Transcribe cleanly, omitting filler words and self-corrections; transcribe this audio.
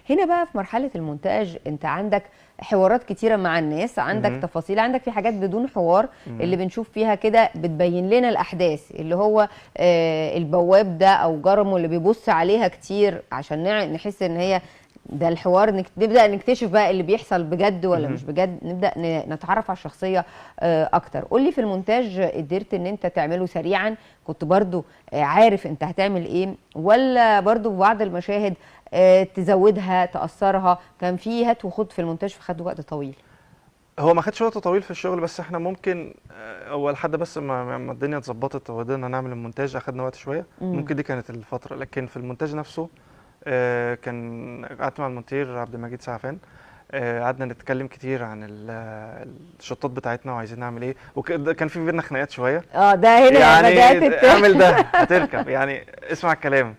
هنا بقى في مرحلة المونتاج انت عندك حوارات كتيرة مع الناس، عندك تفاصيل، عندك في حاجات بدون حوار اللي بنشوف فيها كده بتبين لنا الاحداث، اللي هو البواب ده او جرمه اللي بيبص عليها كتير عشان نحس ان هي ده الحوار، نبدا نكتشف بقى اللي بيحصل بجد ولا مش بجد، نبدا نتعرف على الشخصية اكتر. قولي في المونتاج قدرت ان انت تعمله سريعا؟ كنت برضو عارف انت هتعمل ايه، ولا برضو في بعض المشاهد تزودها تأثرها؟ كان في هات وخد في المونتاج فخد وقت طويل. هو ما خدش وقت طويل في الشغل، بس احنا ممكن هو لحد بس ما الدنيا اتظبطت وقدرنا نعمل المونتاج اخدنا وقت شوية. ممكن دي كانت الفترة، لكن في المونتاج نفسه كان قعدت مع المونتير عبد المجيد سعفان، قعدنا نتكلم كتير عن الشطات بتاعتنا وعايزين نعمل ايه، وكان في بينا خناقات شوية. ده هنا يعني بدات اعمل ده هتركب، يعني اسمع الكلام.